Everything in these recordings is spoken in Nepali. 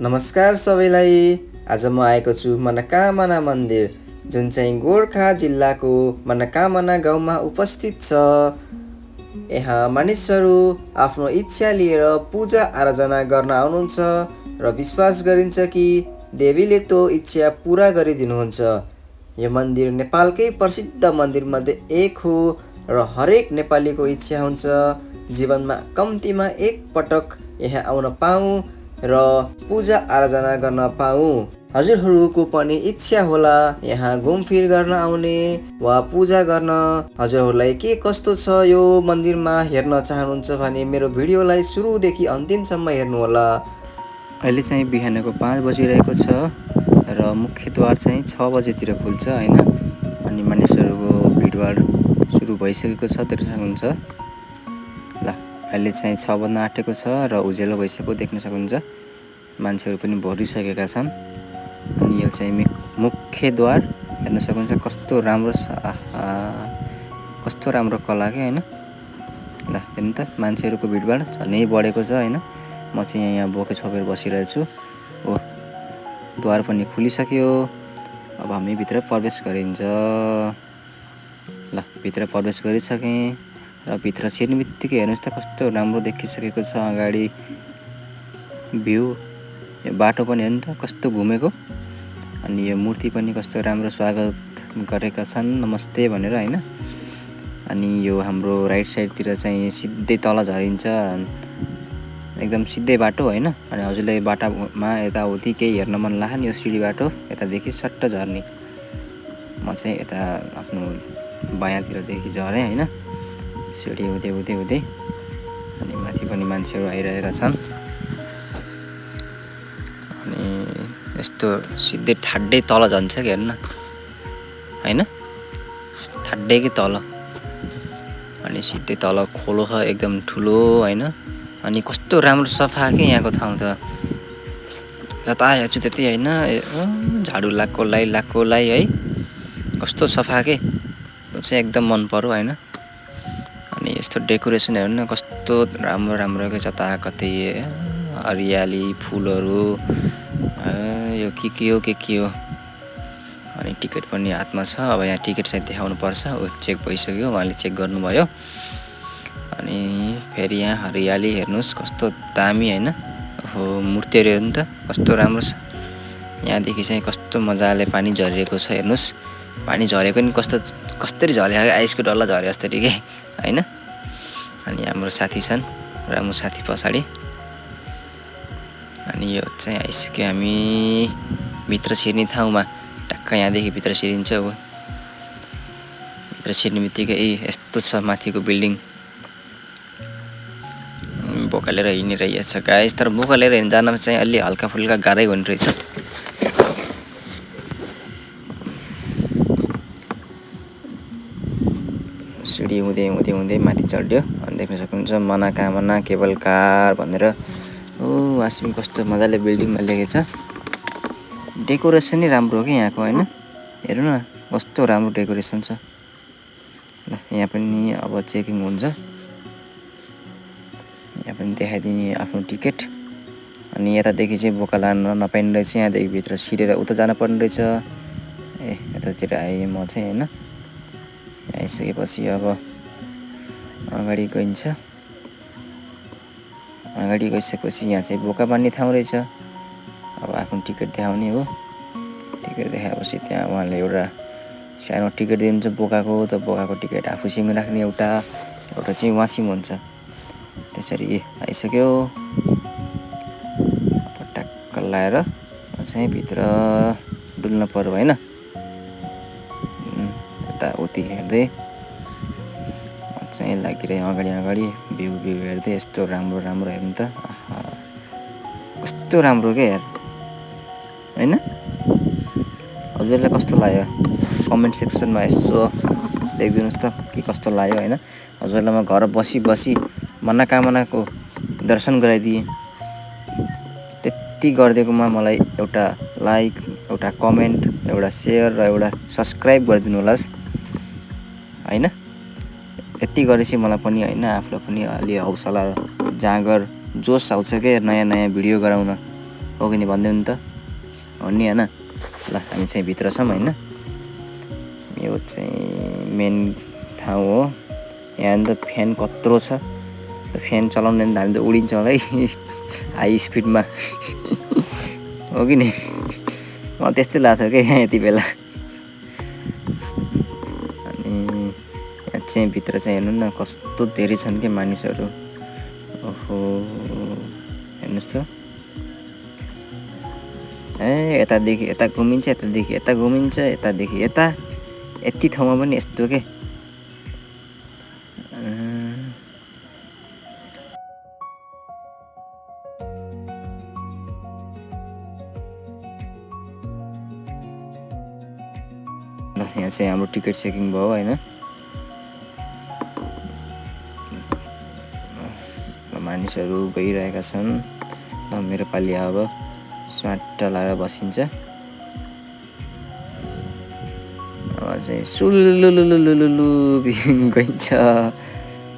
नमस्कार सबैलाई। आज म आएको छु मनोकामना मन्दिर, जुन चाहिँ गोर्खा जिल्लाको मनोकामना गाउँमा उपस्थित छ। यहाँ मानिसहरू आफ्नो इच्छा लिएर पूजा आराधना गर्न आउनुहुन्छ र विश्वास गरिन्छ कि देवीले त्यो इच्छा पुरा गरिदिनुहुन्छ। यो मन्दिर नेपालकै प्रसिद्ध मन्दिरमध्ये एक हो र हरेक नेपालीको इच्छा हुन्छ जीवनमा कम्तीमा एक पटक यहाँ आउन पाऊँ र पूजा आराधना गर्न पाऊँ। हजुरहरूको पनि इच्छा होला यहाँ घुमफिर गर्न आउने वा पूजा गर्न। हजुरहरूलाई के कस्तो छ यो मन्दिरमा हेर्न चाहनुहुन्छ भने मेरो भिडियोलाई सुरुदेखि अन्तिमसम्म हेर्नुहोला। अहिले चाहिँ बिहानको 5 बजिरहेको छ र मुख्य द्वार चाहिँ 6 बजेतिर खुल्छ हैन। अनि मानिसहरूको भिडभाड सुरु भइसकेको छ देख्न सक्नुहुन्छ। ल अहिले चाहिँ 6 बज्न आँटेको छ र उज्यालो भइसकेको देख्न सक्नुहुन्छ। मान्छेहरू पनि भरिसकेका छन्। अनि यो चाहिँ मुख्य द्वार हेर्न सक्नुहुन्छ कस्तो राम्रो छ। कस्तो राम्रो कला के हैन। ल हेर्नु त मान्छेहरूको भिडभाड झनै बढेको छ हैन। म चाहिँ यहाँ बोके छोपेर बसिरहेछु। ओ द्वार पनि खुलिसक्यो। अब हामी भित्र प्रवेश गरिन्छ। ल भित्र प्रवेश गरिसकेँ र भित्र छिर्नेबित्तिकै हेर्नुहोस् त कस्तो राम्रो देखिसकेको छ अगाडि भ्यू। यो बाटो पनि हेर्नु त कस्तो घुमेको। अनि यो मूर्ति पनि कस्तो राम्रो स्वागत गरेका छन् नमस्ते भनेर हैन। अनि यो हाम्रो राइट साइडतिर चाहिँ सिधै तल झरिन्छ, एकदम सिधै बाटो हैन। अनि हजुरले बाटामा यताउति केही हेर्न मन लाग्यो नि यो सिडी बाटो यतादेखि सट्ट झर्ने। म चाहिँ यता आफ्नो बायाँतिरदेखि झरेँ हैन। सिडी हुँदै हुँदै हुँदै अनि माथि पनि मान्छेहरू आइरहेका छन्। अनि यस्तो सिधै ठाड्डै तल जान्छ कि हेर्नु हैन, ठाड्डैकै तल। अनि सिधै तल खोलो छ एकदम ठुलो हैन। अनि कस्तो राम्रो सफा के यहाँको ठाउँ त। जता हेर्छु त्यति हैन, झाडु लाको लाई है। कस्तो सफा के त्यो चाहिँ एकदम मन पर्यो हैन। अनि यस्तो डेकोरेसन हेर्नु न कस्तो राम्रो के जताकतै हरियाली फुलहरू यो के हो। अनि टिकट पनि हातमा छ। अब यहाँ टिकट चाहिँ देखाउनु पर्छ। चेक भइसक्यो, उहाँले चेक गर्नुभयो। अनि फेरि यहाँ हरियाली हेर्नुहोस् कस्तो दामी हैन। ओहो मूर्तिहरू हेर्नु त कस्तो राम्रो छ। यहाँदेखि चाहिँ कस्तो मजाले पानी झरिरहेको छ हेर्नुहोस्। पानी झरेको नि कस्तरी झरेको आइसको डल्ला झरे जस्तरी के हैन। अनि हाम्रो साथी छन्, राम्रो साथी पछाडि। अनि यो चाहिँ आइसक्यो हामी भित्र छिर्ने ठाउँमा। टक्क यहाँदेखि भित्र छिरिन्छ। अब भित्र छिर्ने बित्तिकै यस्तो छ माथिको बिल्डिङ। बोकालेर हिँडिरहेछ गाइस। तर बोकालेर जानमा चाहिँ अलि हल्का फुल्का गाह्रै हुने रहेछ। सिडी हुँदै माथि चढ्यो। अनि देख्न सक्नुहुन्छ मनोकामना केबल कार भनेर। ओ वासिम कस्तो मजाले बिल्डिङमा लेखेको छ। डेकोरेसन नै राम्रो हो कि यहाँको हैन। हेर्नु न कस्तो राम्रो डेकोरेसन छ। ल यहाँ पनि अब चेकिङ हुन्छ। यहाँ पनि देखाइदिने आफ्नो टिकट। अनि यतादेखि चाहिँ बोका लान नपाइने रहेछ। यहाँदेखि भित्र छिरेर उता जान पर्ने रहेछ। यतातिर आएँ म चाहिँ हैन। आइसकेपछि अब अगाडि गइन्छ। अगाडि गइसकेपछि यहाँ चाहिँ बोका बान्ने ठाउँ रहेछ। अब आफ्नो टिकट देखाउने हो। टिकट देखाएपछि त्यहाँ उहाँले एउटा सानो टिकट दिनुहुन्छ बोकाको। त बोकाको टिकट आफूसँग राख्ने एउटा चाहिँ वासिम हुन्छ। त्यसरी आइसक्यो। पटक्क लाएर चाहिँ भित्र डुल्न पर्यो हैन। यताउति हेर्दै चाहिँ लागिरहे अगाडि भ्यू हेर्दै यस्तो राम्रो हेर्नु त। कस्तो राम्रो के यार हैन। हजुरलाई कस्तो लाग्यो कमेन्ट सेक्सनमा यसो लेखिदिनुहोस् त के कस्तो लाग्यो हैन। हजुरलाई म घर बसी मनोकामनाको दर्शन गराइदिएँ। त्यति गरिदिएकोमा मलाई एउटा लाइक, एउटा कमेन्ट, एउटा सेयर र एउटा सब्सक्राइब गरिदिनु होला हैन। यति गरेपछि मलाई पनि हैन आफूलाई पनि अलि हौसला जाँगर जोस आउँछ के नयाँ भिडियो गराउन। हो कि नि भनिदिनु नि त, हो नि होइन। ल हामी चाहिँ भित्र छौँ होइन। यो चाहिँ मेन ठाउँ हो। यहाँ त फ्यान कत्रो छ, त्यो फ्यान चलाउने त हामी त उडिन्छ होला है हाई स्पिडमा हो कि नि। मलाई त्यस्तै लाग्थ्यो क्या यहाँ यति बेला। अनि यहाँ चाहिँ भित्र चाहिँ हेर्नु न कस्तो धेरै छन् क्या मानिसहरू। ओहो हेर्नुहोस् त, ए यतादेखि यता घुमिन्छ, यतादेखि यता घुमिन्छ, यतादेखि यता, यति ठाउँमा पनि यस्तो के। यहाँ चाहिँ हाम्रो टिकट चेकिङ भयो होइन। मानिसहरू गइरहेका छन्। ल मेरो पालि अब स्वाट लाएर बसिन्छ। अब चाहिँ सुलुलुलुलुलुलु गइन्छ।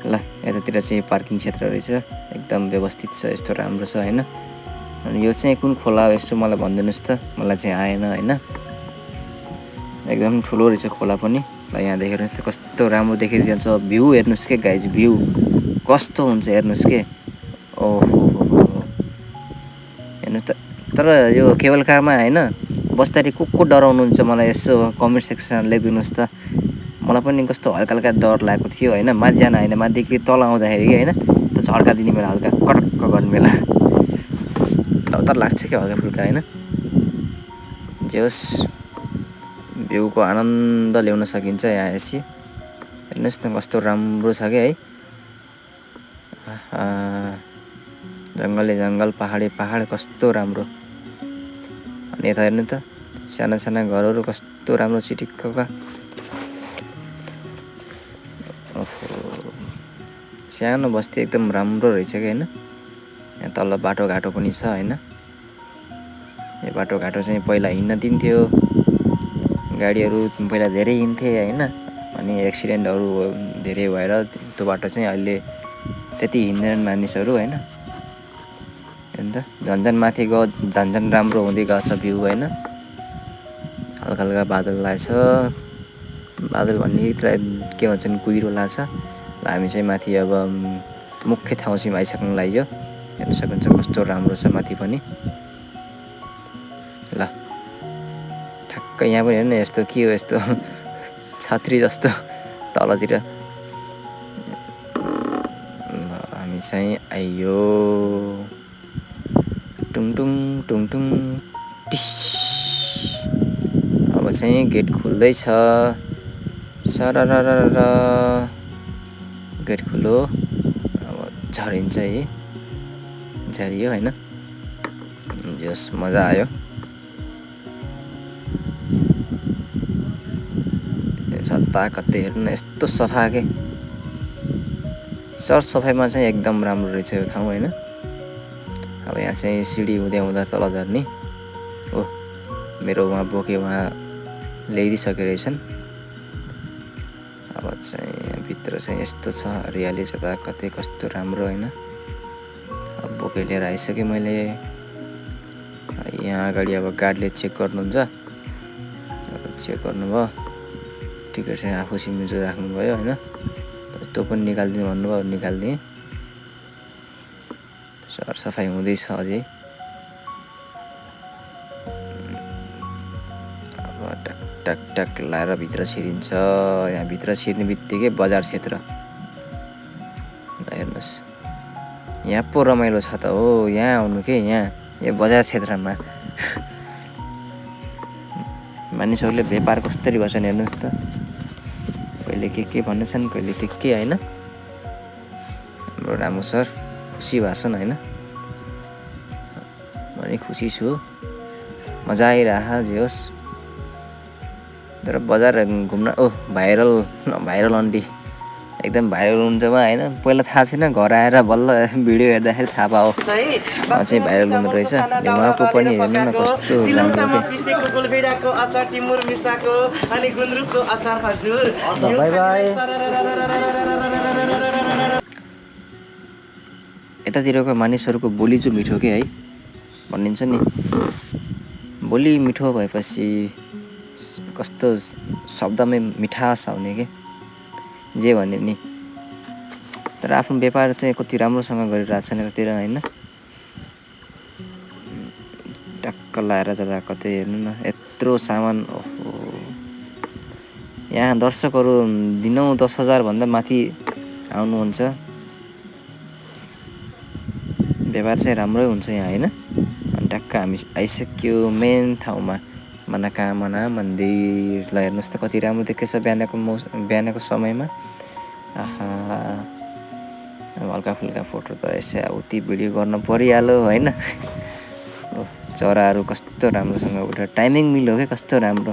ल यतातिर चाहिँ पार्किङ क्षेत्र रहेछ, एकदम व्यवस्थित छ, यस्तो राम्रो छ होइन। अनि यो चाहिँ कुन खोला हो यसो मलाई भनिदिनुहोस् त, मलाई चाहिँ आएन होइन। एकदम ठुलो रहेछ खोला पनि। ल यहाँ हेर्नुहोस् त कस्तो राम्रो देखिन्छ भ्यू, हेर्नुहोस् के गाइज, भ्यू कस्तो हुन्छ हेर्नुहोस् के। ओहो हेर्नु त। तर यो केबल कारमा होइन बस्दाखेरि को डराउनुहुन्छ मलाई यसो कमेन्ट सेक्सनमा लेखिदिनुहोस् त। मलाई पनि कस्तो हल्का हल्का डर लागेको थियो होइन, माथि जान होइन, माथिदेखि तल आउँदाखेरि कि होइन त्यो झड्का दिने बेला हल्का कटक्क गर्ने बेला डर त लाग्छ क्या हल्का फुल्का होइन। जे होस् भ्यूको आनन्द ल्याउन सकिन्छ यहाँ आएपछि। हेर्नुहोस् न कस्तो राम्रो छ क्या है। जङ्गलै जङ्गल, पहाडै पहाड, कस्तो राम्रो। अनि यता हेर्नु त साना साना घरहरू कस्तो राम्रो चिटिक्कका। ओहो सानो बस्ती एकदम राम्रो रहेछ क्या होइन। यहाँ तल बाटोघाटो पनि छ होइन। यो बाटोघाटो चाहिँ पहिला हिँड्न दिन्थ्यो, गाडीहरू पहिला धेरै हिँड्थे होइन। अनि एक्सिडेन्टहरू धेरै भएर त्यो बाटो चाहिँ अहिले त्यति हिँड्दैनन् मानिसहरू होइन। अन्त झन्झन माथि गयो झन्झन राम्रो हुँदै गएको छ भ्यू होइन। हल्का हल्का बादल लागेछ, बादल भन्ने के भन्छन् कुहिरो लाग्छ। ल हामी चाहिँ माथि अब मुख्य ठाउँसिम आइसक्नु लाग्यो। हेर्न सक्नुहुन्छ कस्तो राम्रो छ माथि पनि। ल ठ्याक्क यहाँ पनि हेर्नु यस्तो के हो यस्तो छात्री जस्तो तलतिर। ल हामी चाहिँ आइयो टुङटुङ टुङटुङ टिस। अब चाहिँ गेट खुल्दैछ। सररररर गेट खुल्यो। अब झरिन्छ है, झरियो होइन। जस मजा आयो। जता कतै हेर्नु न यस्तो सफा के, सरसफाइमा चाहिँ एकदम राम्रो रहेछ यो ठाउँ होइन। अब यहाँ चाहिँ सिडी हुँदै हुँदा तल झर्ने हो। मेरो उहाँ बोके उहाँ ल्याइदिइसके रहेछन्। अब चाहिँ भित्र चाहिँ यस्तो छ हरियाली जता कतै कस्तो राम्रो होइन। अब बोके लिएर आइसकेँ मैले। यहाँ अगाडि अब गार्डले चेक गर्नुहुन्छ। चेक गर्नुभयो, टिकट चाहिँ आफू सिम्जो राख्नुभयो होइन। त्यो पनि निकालिदिनु भन्नुभयो, निकालिदिएँ। सरसफाइ हुँदैछ अझै। अब टक टक टक लाएर भित्र छिरिन्छ। यहाँ भित्र छिर्ने बित्तिकै बजार क्षेत्र हेर्नुहोस्। यहाँ पो रमाइलो छ त हो, यहाँ आउनु के। यहाँ यो बजार क्षेत्रमा मानिसहरूले व्यापार कसरी गर्छन् हेर्नुहोस् त। कहिले के भन्नेछन्, कहिले के होइन। हाम्रो रामु सर खुसी भाषण होइन। म नि खुसी छु, मजा आइरह जे होस्। तर बजार घुम्न भाइरल आन्टी एकदम भाइरल हुन्छ वा होइन। पहिला थाहा थिएन, घर आएर बल्ल भिडियो हेर्दाखेरि थाहा पाओ चाहिँ भाइरल हुँदो रहेछ। उहाँको पनि हेर्नु न कस्तो राम्रो के। By by. यतातिरको मानिसहरूको बोली चाहिँ मिठो के है। भनिन्छ नि, बोली मिठो भएपछि कस्तो शब्दमै मिठास आउने के जे भने नि। तर आफ्नो व्यापार चाहिँ कति राम्रोसँग गरिरहेको छ नि यतातिर होइन। टक्क लाएर जाँदा कतै हेर्नु न यत्रो सामान। ओहो, यहाँ दर्शकहरू दिनौँ 10,000 भन्दा माथि आउनुहुन्छ। व्यापार चाहिँ राम्रै हुन्छ यहाँ होइन। अनि टक्क हामी आइसक्यो मेन ठाउँमा, मनोकामना मन्दिर। ल हेर्नुहोस् त कति राम्रो देखेछ बिहानको समयमा। आहा, हल्का फुल्का फोटो त यसै उति भिडियो गर्न परिहाल्यो होइन। चराहरू कस्तो राम्रोसँग उठेर टाइमिङ मिल्यो क्या, कस्तो राम्रो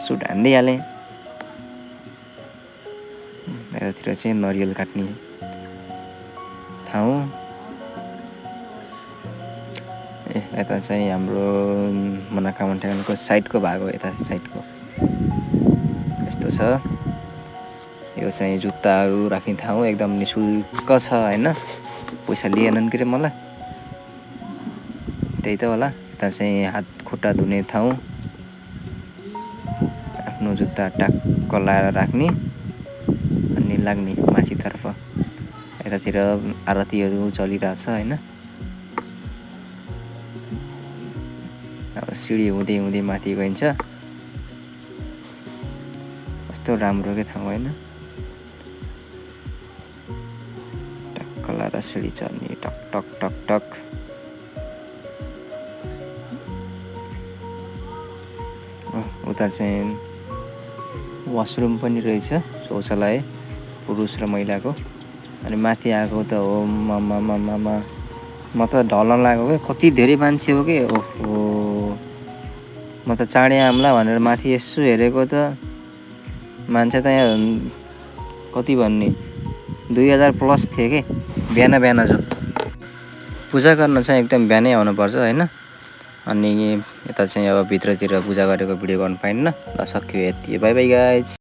सुट हानिदिइहालेँ। यतातिर चाहिँ नरिवल काट्ने ठाउँ। यता चाहिँ हाम्रो मनोकामना टेम्पलको साइडको भाग हो, यता साइडको यस्तो छ। यो चाहिँ जुत्ताहरू राख्ने ठाउँ, एकदम निशुल्क छ होइन, पैसा लिएनन् के अरे मलाई, त्यही त होला। यता चाहिँ हात खुट्टा धुने ठाउँ, आफ्नो जुत्ता टक्क लाएर राख्ने अनि लाग्ने माथितर्फ। यतातिर आरतीहरू चलिरहेछ होइन। अब सिडी हुँदै हुँदै माथि गइन्छ। कस्तो राम्रो के ठाउँ होइन। टक्क लाएर सिडी चढ्ने, टक टक टक टक। उता चाहिँ वासरुम पनि रहेछ, शौचालय पुरुष र महिलाको। अनि माथि आएको त हो म त ढल्न लाग्यो क्या, कति धेरै मान्छे हो कि। ओहो, म त चाँडै आम्ला भनेर माथि यसो हेरेको त मान्छे त यहाँ कति भन्ने 2000 प्लस थियो कि। बिहान जो पूजा गर्न चाहिँ एकदम बिहानै आउनुपर्छ होइन। अनि यता चाहिँ अब भित्रतिर पूजा गरेको भिडियो गर्नु पाइन्न। ल सक्यो यति, बाई बाई गाइज।